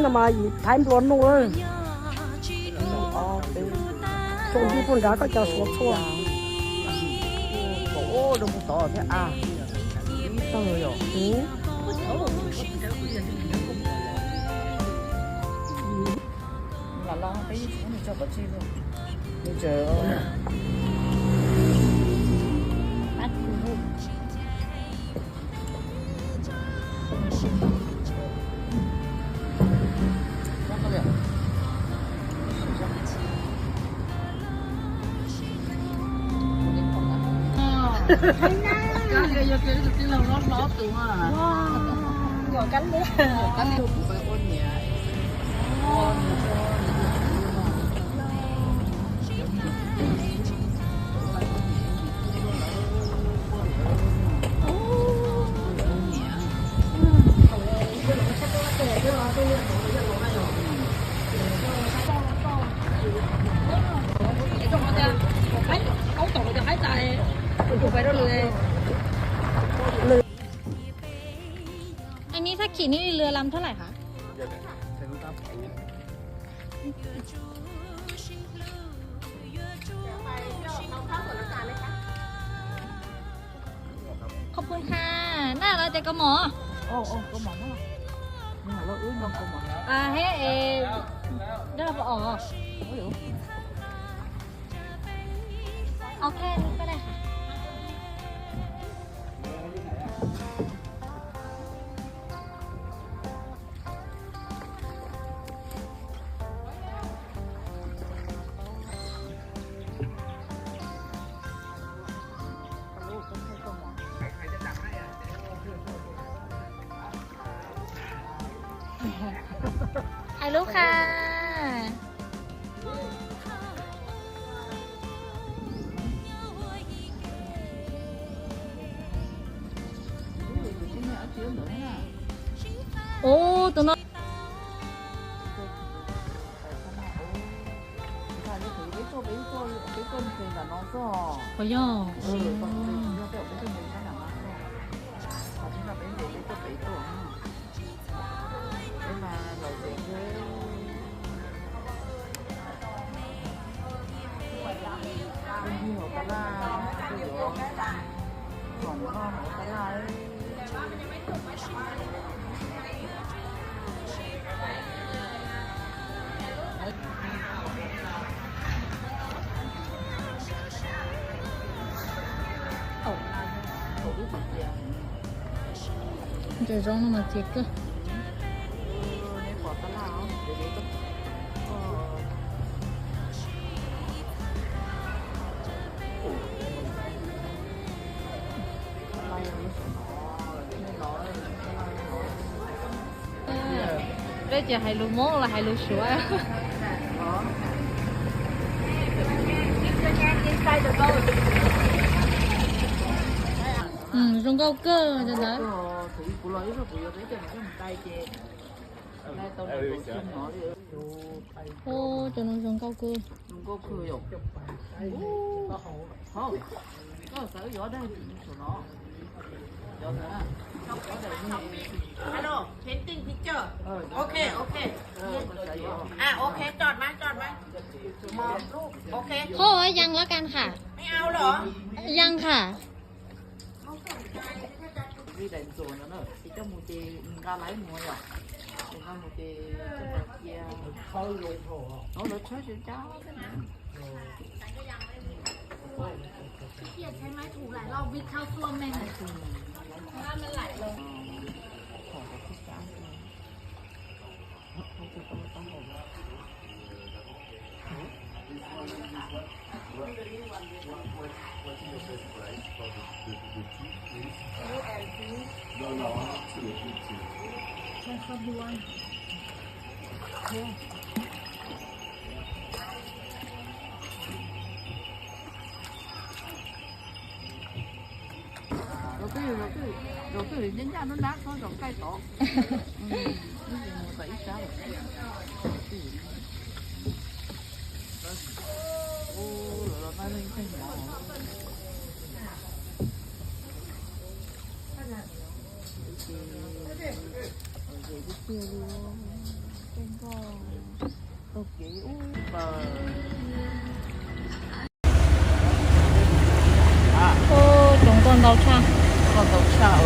No mas yus thaiv nplua nuj. Thaum ntej puag nrad koj cov suav txhua. Zoo mus tod thiab a. Ib tawg yom. Lam los peb yeej tsis muab nws tso pov tseg li. Nws tseem Anh Mỹ, sắp chỉ Mỹ đi lừa làm thế này hả? Khop khuv ha, na los tias kaus mom. Heb es, dab os. Ok, koj da. Hais lub qha. Ub, tus no. Ua yog. Ntses zoo no mas txias kawg. Peb ces hais lus Hmoob los hais lus Suav. Zoo nkauj kawg cov ntawd. Ub, cov no zoo nkauj kawg. Alo, painting picture. Ok, ok. À, ok, chọn mà, chọn mà. Một lúc, ok. Khô, ยังละกันค่ะ Không ao lắm. ยังค่ะ Li daim ntxuam no na, ces coj mus ces nqa laiv mus yom. Ces nqa mus ces cia. Lawv tshawb tsis ncaj. Đầu tư, đầu tư, đầu tư thì nhấn nhá, nó nát, nó dòng cây to. Ừ, nó gì mà tại ít giá rồi. Đầu tư. Ô, rồi là mai lên kênh đó. Ôi, về cái kia luôn. Ub, tsoom nkauj ntau tshaj. Nkauj ntau tshaj.